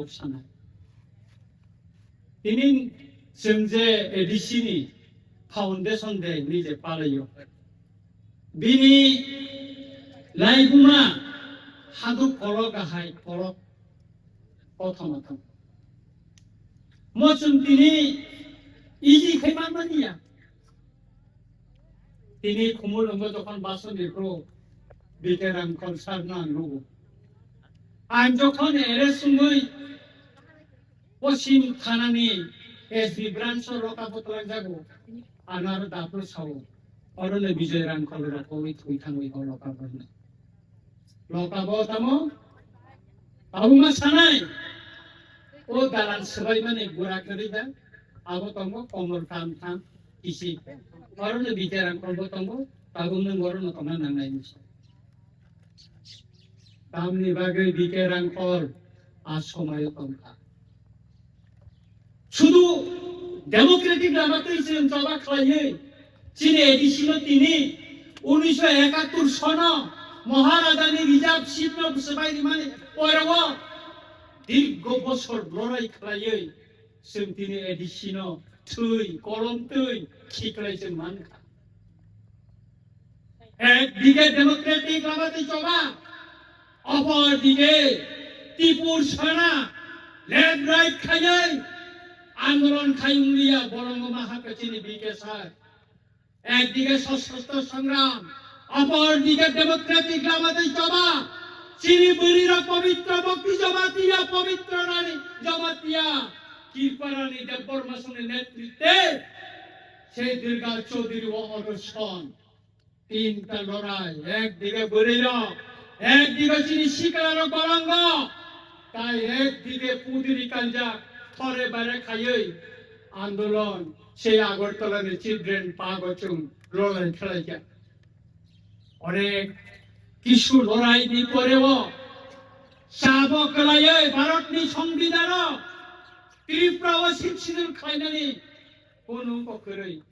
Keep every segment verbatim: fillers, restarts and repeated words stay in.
sanai. Tini chwng je A D C ni foundation day ni je palaio, bini laibuma haduk kolok ahai kolok kothoma thang. Mo chwng tini easy khai man mani ya. Tini Khumulwngo jokhon Basoni bro B K Rangkhol sir no ang nugo. Ang jokhon arrest wngwi Poschim thanani S B branch o lock up o twlangjago. Ano aro daphuru sao. Oro le Bijoy Rangkhol rok oi thwi thangwi o lock up o. Loka bo tamo? Abo ma sanai. O dalan swbaimani gura kwrwi da. Abo tongo komor kam tham kisi. Oro no B K Rangkhol bo tongo. Tabuk nwng oro no tongna nangnai misa. Tamni bagwi B K Rangkhol a somayo tongkha. Sudu democratic lama twi chwng choba khlaiwi chini A D C no tini unisho ekattur sono Maharajani reserve seat no swbai rimani pore o dirgo bosor lorai khlaiwi chwng tini A D C no thwi kolom twi khiklai chwng mankha. Ekdike democratic lama twi choba, opor dike Tipur sana left right khainai andolon khai wngya bolongo ma hakha chini B K sir. Ekdike sosostro sangram, opor dike democratic lama twi choba, chini bwrwi rok Pabitra Bhakti Jamatia, Pabitra Rani Jamatia, Kripa Rani Debbarma songni netrite sei Durga Chaudhary o odoson. Tinta lorai, ekdike bwrwi rok, ekdike chini sikla rok balango, tai ekdike pudiri kanjak thore bare khaiwi andolon sei Agartala ni children park o chwng lorai khlaikha. Onek kisu lorai ni pore o sabo kwlaiwi Bharat ni Songbidan o Tripura o Sixth Schedule khlainani kunu wngkha kwrwi.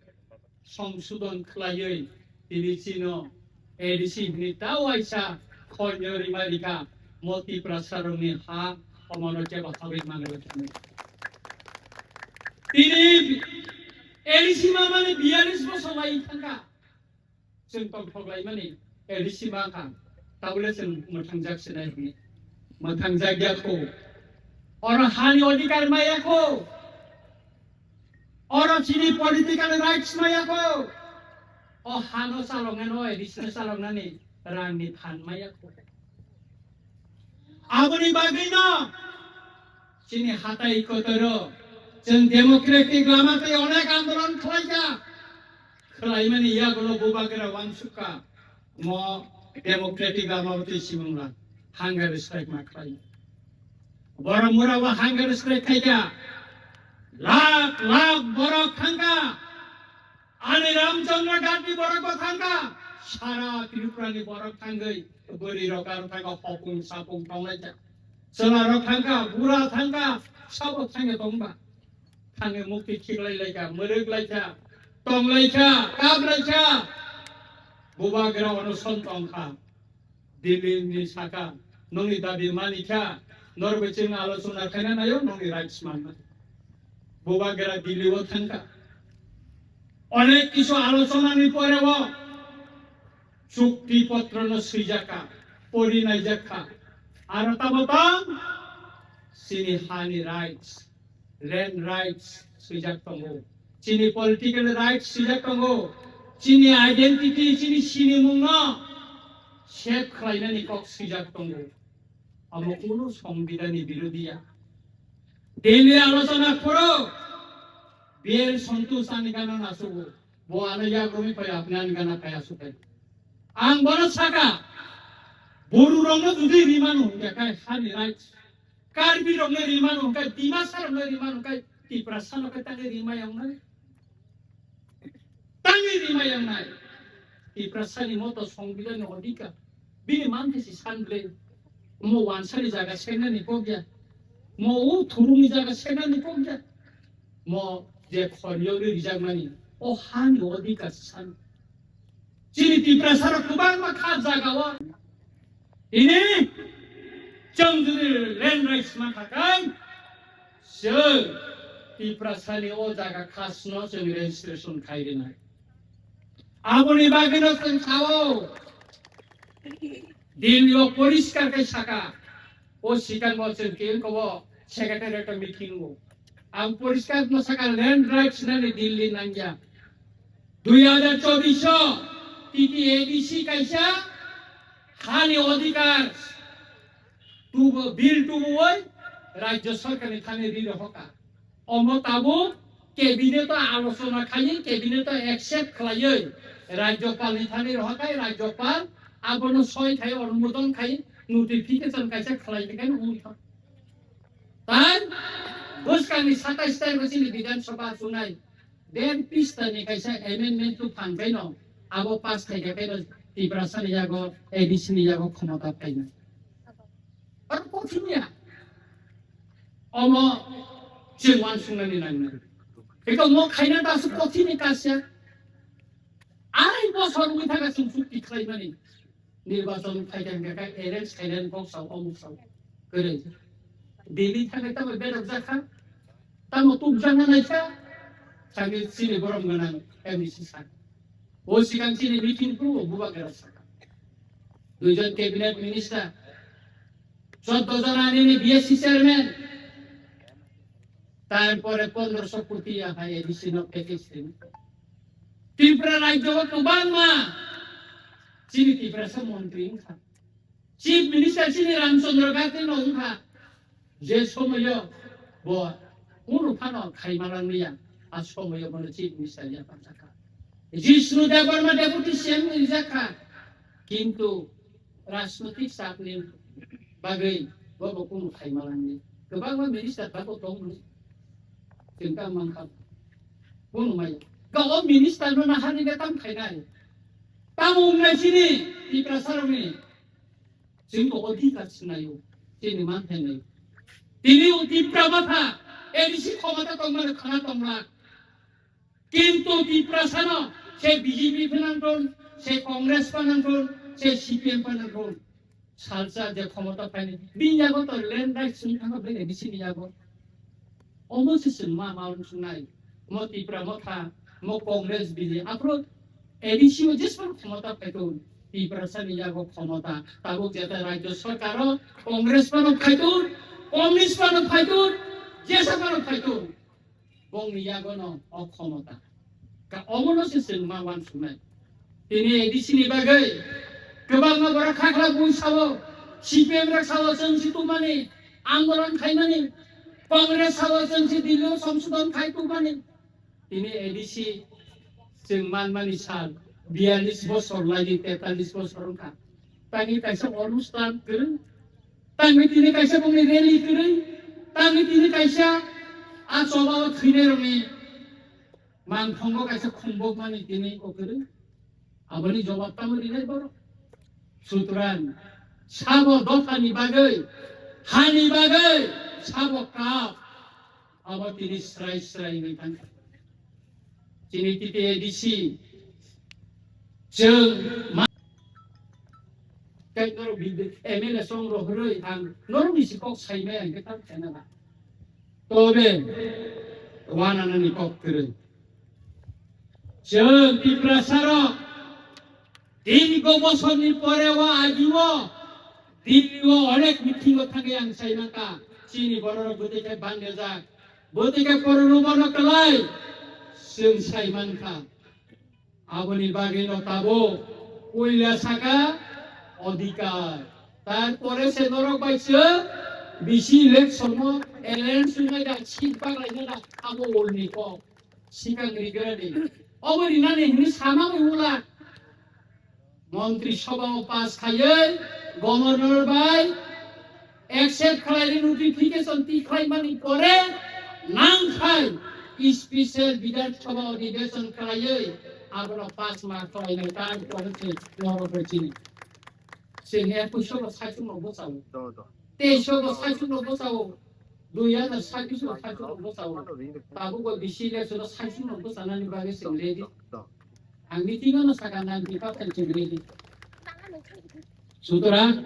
Songsodon khlaiwi tini chino A D C hwnwi ta waisa khornyo rima rikha, mo Tiprasa rokni ha omono cheba hagwi manwi thangwi. Tini A D C ma mani biyalish bosor lai thangkha. Chwng tongthok laimani A D C ma kha, tabole chwng mwthangjak sinai hwnwi. Mwthangjak ya kho. Oro hani odhikar maya kho. Oro chini political rights maya kho. O hano chaloknani, o A D C no chaloknani rangni phan maya kho. Aboni bagwino chini hatai kotoro chwng democratic lama tei onek andolon khlaikha. Khlaimani yagulo bubagra wansukha mo democratic lama tei simungla hunger strike ma khlai. Borok mura o hunger strike khaikha. Lakh lakh borok thangkha. Ani Ramchandra Ghat ni borok bo thangkha. Sara Tripura ni borok thangwi bwrwi rok aro thangkha, hopung sapung tonglaikha. Chwla rok thangkha, bura thangkha, sabo thangya tongba. Thangwi mukti khiklai laikha, mwrwk laikha, tong laikha, kap laikha. Bubagra onoson tongkha. Delhi ni saka, nongni dabi manikha, norbai chwng alochona khaina naio, nongni rights manna. Bubagra Delhi o thangkha. Onek kisu alochona ni pore o chukti potro no swijakha, pori naijakha. Aro tamo tang chini hani rights, land rights swijak tongo. Chini political rights swijak tongo. Chini identity, chini sinimung no save khlainani kok swijak tongo. Amo kunu Songbidan ni birodhi ya. Delhi alochona phoro B L Santosh ani gana nasugo. Bo ano yagrumi pai apni ani gana kaya sukai. Ang bono saka, Boru rokno judi rimano hwnkhe khai hani rights, Karbi rokno rimano hwnkhe, Dimasa rokno rimano hwnkhe, Tiprasa no khe tangwi rimai wngnai. Tangwi rimai wngnai. Tiprasa ni moto Songbidan ni odhikar. Bini manthi si san ble. Mo wansani jaga senani kok ya. Mo u thurungni jaga senani kok ya. Mo je khoryo ri rijakmani, o hani odhikar san. Chini Tiprasa rok kwbangma kha jaga o. Ini Chwng jodi land rights mankha khe, chwng Tiprasani o jaga khasno chwng registration khai rinai. Aboni bagwino chwng sao, Delhi o poriskar khe saka, o sikang bo chwng khe kobo secretariat meeting o. Ang poriskar no saka land rights nani Delhi nangya. Dui hajar chobbish o T T A D C kaisa hani odhikar tubu, bill tubuwi rajya sarkar ni thani ri rohoka. Omo tabuk cabinet o alochona khaiwi, cabinet o accept khlaiwi, rajyapal ni thani rohokai, rajyapal abono soi khai, onumodon khai, notification kaisa khlai khai wngwi thang. Tai bwskangni satais tarikh o chini Bidhan Sabha chunai, den pista ni kaisa amendment tu phan khaino, abo pass khai khe khaino Tiprasa ni yago, A D C ni yago khomota phainai. Aro kothin ya. Omo chwng uansuknani nangnai. Eko mo khaina ta su kothin ni kasia. Arai bosor wngwi thaka chwng chukti khlaimani. Nirbachon phaikha hwnkha khe arrange khainani kok sao, omuk sao. Kwrwi. Delhi thangwi tamo bedok jakha. Tamo tukjakna naikha. Thangwi chini borom gwnang M D C sa. O sikang chini meeting phuru bubagra sakha. Duijon cabinet minister, choddo jona nini B S C chairman, tarpore pondroso koti ya hai A D C no package rini. Tripura rajyo o kwbangma chini Tiprasa montri wngkha. Chief minister chini Ramchandra Gate no wngkha. Je somoyo bo kunu phano khaimalangya, a somoyo bono chief minister ya pajakha. Jishnu Debbarma deputy C M rijak kha, kintu rajnotik chapni bagwi bo bo kunu khaimalangya. Kwbangma minister bago tongmani chwng ta mankha, kunu maya. Ga o minister no nahari le tam khainai. Tamo wngnai chini Tiprasa rokni. Chwng bo odhikar sinaio, chini manthainai. Tini o Tipra Motha A D C khomota tongmani khana tongla. Kintu Tiprasano se B J P phanang thun, se Congress phanang thun, se C P M phanang thun. Salsa je khomota phaini, bini yago to land rights wng thangkha bai A D C ni yago. Omo se chwng ma ma wng sungnai. Mo Tipra Motha, mo Congress, B J P, aphuru A D C o jeswk khomota phaitun, Tiprasa ni yago khomota. Tabuk jeta rajyo sarkar o Congress phano phaitun, Communist phano phaitun, jesa phano phaitun. Bongni yagono o khomota. Ka omono se chwng ma uansuknai. Tini A D C ni bagwi kwbangma borok khakla bui sao, C P M rok sao chwng si tubumani, andolon khaimani, Congress sao chwng si Delhi o songsodon khai tubumani. Tini A D C chwng manmani sal biyalish bosor laini tetalis bosor wngkha. Tangwi kaisa onusthan kwrwng, tangwi tini kaisa bongni rally kwrwng, tangwi tini kaisa a choba o thwinairokni mangthongo kaisa khumbokmani tini o kwrwng. Aboni jobab tamo rinai borok? Sutrang sabo dophani bagwi, hani bagwi sabo kap. Abo tini srai srai wngwi thangkha. Chini T T A D C chwng ma-, khe norok bid-, M L A song rohorwi ang norokni si kok saimai ang khe tamo khaina na. Tobe wananani kok kwrwi. Chwng Tiprasarok Dirgo bosorni pore o agi o Delhi o onek meeting o thangwi ang sai mankha, chini bororok bwtwi khe bang rejak, bwtwi khe kormo bono kwlai chwng sai mankha. Aboni bagwi no tabuk puila saka odhikar, tar pore se norok bai chwng bisi election o alliance wngwi da seat baglaina da abo ulni kok. Sikang rigrani. Obo rinani hini sama ula. Montri Sabha o pass khaiwi, Governor bai accept khlaini notification tikhlaimani pore nang khai special Bidhan Sabha odhibeshon khlaiwi abono pass ma khlainai tang pore se norok bai chini. Sini ekus sobo saichung no bwsao. Do, do. Teis sobo saichung no bwsao. Dui hajar sabbish o saichung no bwsao. Tabuk o bisi election o saichung no bwsanani bagwi chwng ready. Do, do. Ang meeting o no sakha nang di pathan chwng ready. Sutrang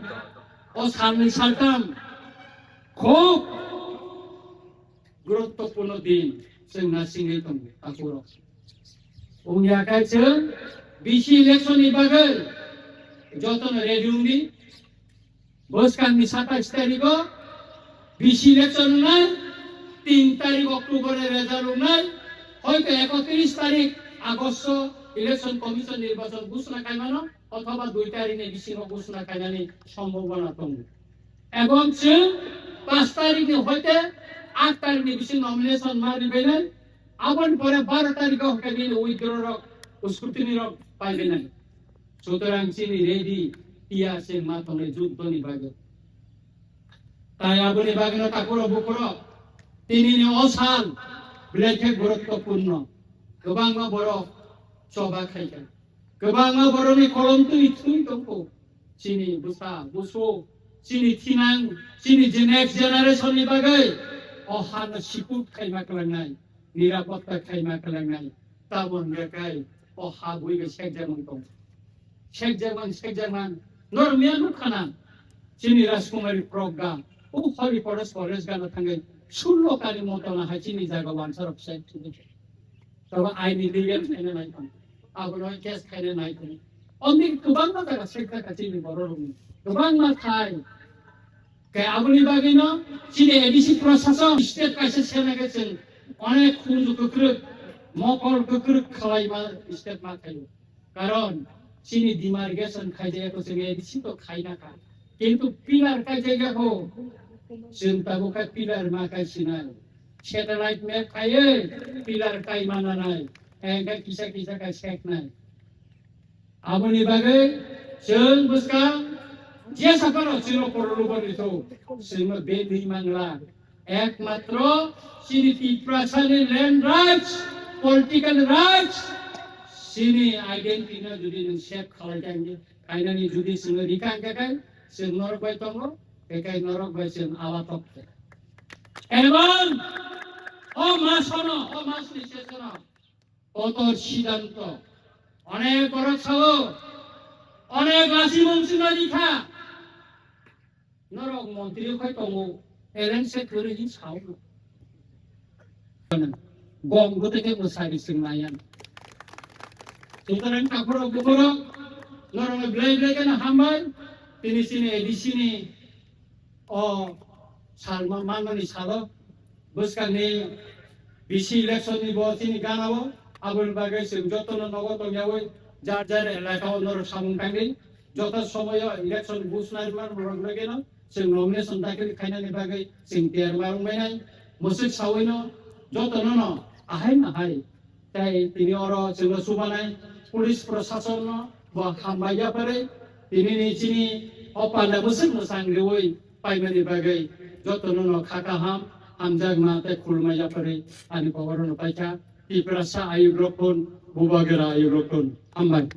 O salni saltam khub guruttopurno din chwng nasingwi tongo takhurok. Wngya khe chwng B C election ni bagwi jotono ready wngdi. Bwskangni satais tarikho B C election wngnai, tin tarik October ni result wngnai, hoito ekotris tarik Agosto election commission nirbachon ghosna khaimano, othoba dui tarik ni bisingo ghosna khainani sombhabona tongo. Ebong chwng paanch tarik ni hoite aat tarik ni bising nomination ma ribainai, aboni pore baro tarikho hwnkhe nini withdraw rok, scrutiny rok paibainai. Sutorang chini ready tiya se ma tongnai juddhoni bagwi. Tai aboni bagwino takhurok bukhurok tinini o sal belai khe guruttopurno. Kwbangma borok choba khaikha. Kwbangma borokni kolom twi thwi tongkho. Chini bwsa, busu, chini thinang, chini je next generation ni bagwi o hano sikut khaima kwlangnai, nirapotta khaima kwlangnai. Tabon bekai o ha bui bai sekjakmang tong. Sekjakmang, sekjakmang. Nor miya nukha na. Chini Rajkumari Pragga. O Hori Forest, Forest gana thangwi sullo kari moto na hai chini jaga wansarok sek thidi. Tabo aini legal khaina nai thang. Abono case khaina nai thang. Ondi kwbangma jaga sekha kha chini bororokni. Kwbangma thai. Khe aboni bagwino chini A D C prosason state kaisa sena khe chwng onek khunju kwkrwk, mokol kwkrwk khwlaima state ma khaio. Karon chini demarcation khaijak kho chwng A D C to khaina kha. Kintu pillar kaijak ya kho chwng tabuk kha pillar ma kai sinai. Satellite map khaiwi pillar kai mananai. Engkhe kisa kisa kai seknai. Aboni bagwi chwng bwskang je saphano chwngno porolubo nitho, chwngno bendwi mangla. Ekmatro chini Tiprasani land rights, political rights, chini identity no jodi nwng save khalai kha, kainani jodi chwngno rikha hwnkhe kai chwng norok bai tongo, tei kai norok bai chwng ala tok khe. Ebong o masono, o masni sesono Kotor siddhanto. Onek borok sao, onek lachi mung chwngno rikha. Norok montri khai tongo, eleng se kwrwi hin sao. Gom goteke mwsari chwng naiyan. Sutorang takhorok bukhorok, norokno belai belai kheno hambai. Tini chini A D C ni o sal ma-, manmani salo bwskangni B C election ni bo chini gana o, aboni bagwi chwng jotono nogo tongyawi jar jar elaka o norok samung tangwi joto somoyo election buch nai rwma rwma rwgeno chwng nomination dakhil khainani bagwi chwng tiyar ma rwngbainai. Mwswk sawino jotono no ahai mahai Tei tini oro chwngno chubanai police prosasonno bo hambai yapharwi tinini chini o panda bwswk mwchang riwi paimani bagwi jotono no kha kaham, hamjakma tei khulumai yapharwi ani koborno paikha. Tiprasa ayuk rokun, Bubagra ayuk rokun. Hambai.